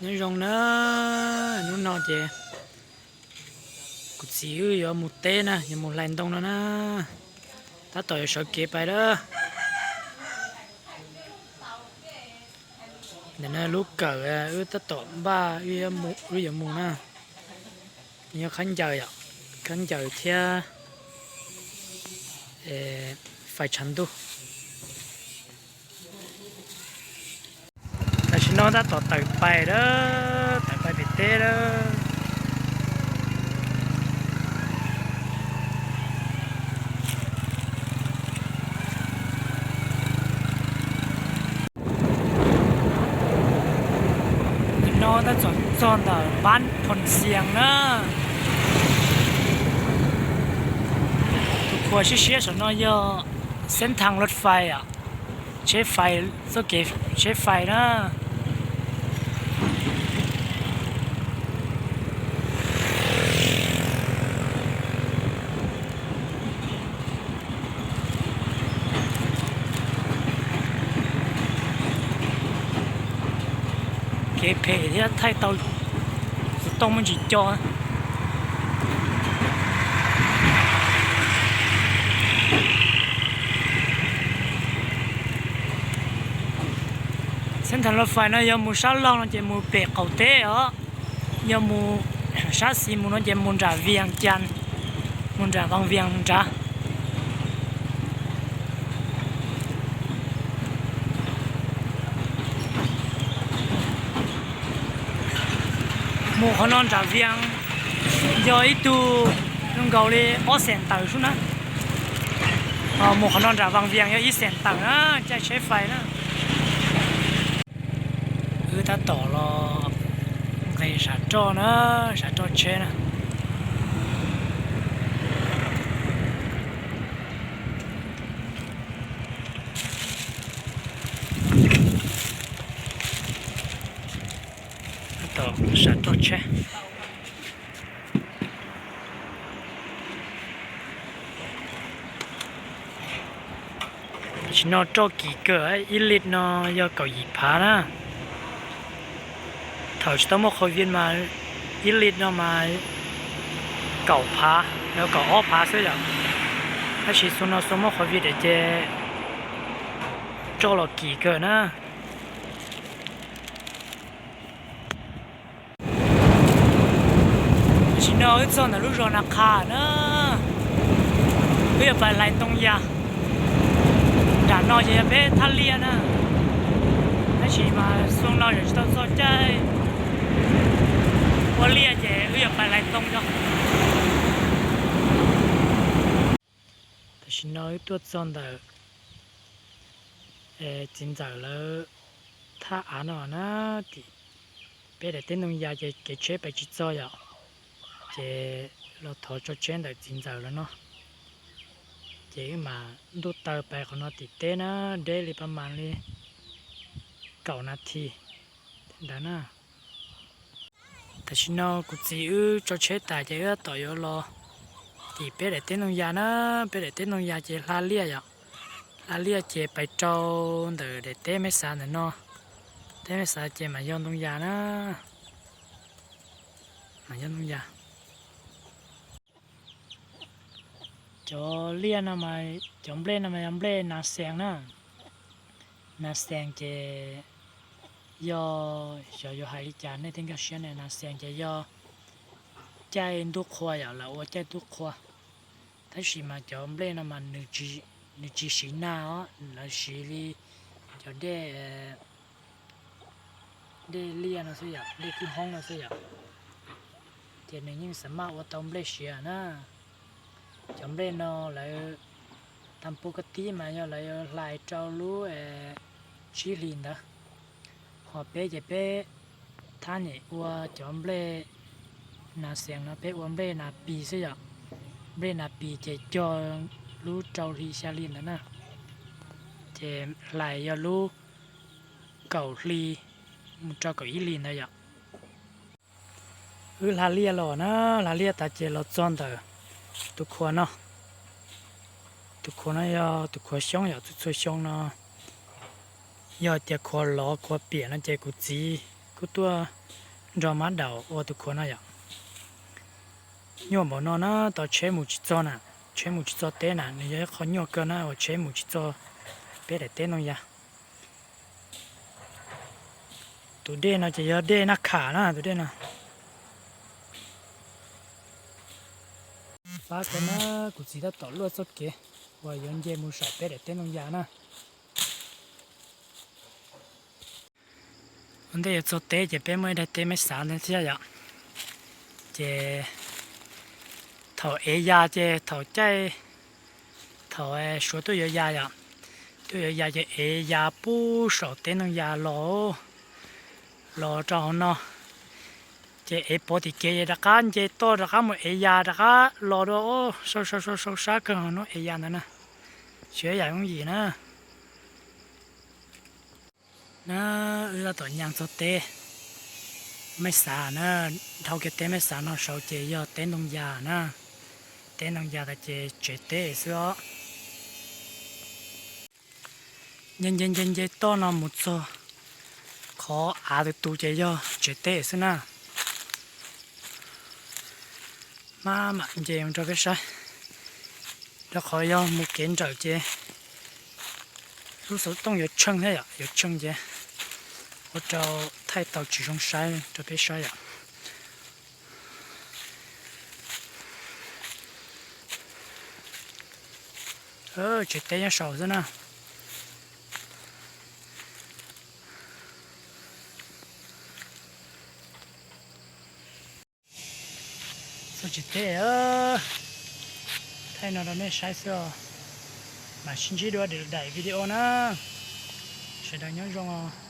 Nyob zoo na, hnub no ces kuv txiv wb yuav mus teb na, yuav mus hlais ntoo no na, tab tom yuav sawv kev pais lawm. Ntawm no lub kawm wb tab tom npaj wb yuav mus na, nyob khaub ncaws yom, khaub ncaws thiab fais tshav ntuj. Tam sim no tab tom tawm pais lawm, tawm pais pem teb lawm. Nim no tab tom txog ntawm Npab Phoos Xias na. Tus qhua siab siab saum no yog xeeb thaj loj fais, tsheb fais, txoj kev tsheb fais na. Kev phem thiab thaij tau xov tooj muaj ntsis co. Xeeb thaj loj fais no yog mus sab laug no ces mus pem qaum teb os, yog mus sab xis mus no ces mus nram Vias Cas, mus nram Vaj Vias nrad. Mus qhov no nram Vias yog ib tug zoo nkaus li ob xees tawm sub na. Mus qhov no nram Vaj Vias yog ib xees tawm na, caij tsheb fais na. Wb tab tom los nqis sav roj na, sav roj tsheb na. Tab tom sav roj tsheb. Tam sim no roj kim kawg, ib lis no yog kaum yim phav na. Thaum tsis tau muaj COVID mas ib lis no mas kaum phav, kaum ob phav xwb yom. Tab sis xyoo no xyoo muaj COVID ces roj los kim kawg na. Tam sim no wb txog ntawm lub zos Nas Qha na, wb yuav pais hlais ntoo yas. Nram no ces yog peb thaj liaj na, tab sis mas xyoo no yog tsis tau txog caij ua liaj ces wb yuav pais hlais ntoo no. Tam sim no wb tuaj txog ntawm txiv ntxawm lawv thaj av no na, tim peb daim teb ntoo yas ces kev tsheb pais tsis txog yom, ces los thov tso tsheb ntawm txiv ntxawm lawv no. Ces wb mam ntuj taw pais qhov no tim teb na, deb li paj mas li kaum nas this ntawd na. Tam sim no kuv txiv wb tso tsheb tas ces wb tab tom yuav los tim peb daim teb ntoo yas na, peb daim teb ntoo yas ces hla liaj yom. Hla liaj ces pais rau ntawm daim teb me xav ntawm no, teb me xav ces mam yog ntoo yas na, mam yog ntoo yas. Cov liaj no, cov nplej no mas yog nplej nas xees na. Nas xees ces yog, xyov yuav hais li cas nej thiaj nkag siab ne, nas xees ces yog caij ntuj qhua yom, lawv ua caij ntuj qhua. Tab sis mas cov nplej no mas nws tsis siv nag os, lawv siv li cov dej, dej liaj no xwb yom, dej kwj hoob no xwb yom. Ces nws yeej xav maj ua tau nplej siav na. Cov nplej no lawv tam pub kab tib mas yog lawv yuav hlais rau lub tsib hlis ntawd. Ho peb ces peb thab nyem ua cov nplej nas xees no peb ua nplej nas pis xwb yom. Nplej nas pis ces cog lub rau hli xya hli ntawd na, ces hlais yog lub kaum hli mus rau kaum ib hlis ntawd yom. Wb hla liaj los na, hla liaj tas ces los txog ntawm tus khuas no. Tus khuas no yog tus khuas xyoob yom, txhua txhua xyoo no yog tias khuas lov khuas piam no ces kuv txiv, Kuv tuaj nrog mab daum ua tus khuav no yom. Nyuaj npaum no na, tau tsheb mus tsis txog na, tsheb mus tsis txog teb na, nws yog ib qho nyuaj kawg na uas tsheb mus tsis txog peb daim teb ntoo yas. Tus dej no ces yog dej Naj Kham na, tus dej no. Pab kawg na, kuv txiv tab tom luaj txoj kev uas yuav nce mus saum peb daim teb ntoo yas na. Ua ntej yuav txog teb ces peb muaj ib daim teb meb xav ntawd thiab yom. Ces thaum ev yas ces thaum caij, thaum Suav tuaj yuav yas yom, tuaj yuav yas ces ev yas puag saum teb ntoo yas los, los rau hauv no. Ces ev pov tim kev ces rov qab nce toj rov qab mus ev yas rov qab los rau, sau sau sau sau sab kawg hauv no ev yas ntawd na. Tsis yog yam yooj yim na. Na, wb tab tom nce txog teb meb xav na, dhau kiag teb meb xav no saud ces yog teb ntoo yas na. Teb ntoo yas tas ces tsev teb xwb os. Nce nce nce nce toj no mus txog qhov av tus tus ces yog tsev teb xwb na. Mab mam nce mus rau peb saib, rau qhov yog mus kev nrawm ces lub xov tooj yuav tsheej thiab yom, yuav tsheej ces ua rau thaij tau tsis zoo saib rau peb saib yom. Tsev teb nyob saud xwb na. Txog tsev teb, thaij no rau nej saib xwb os. Mam sib ntsib dua daim video na. Sawv daws nyob zoo os.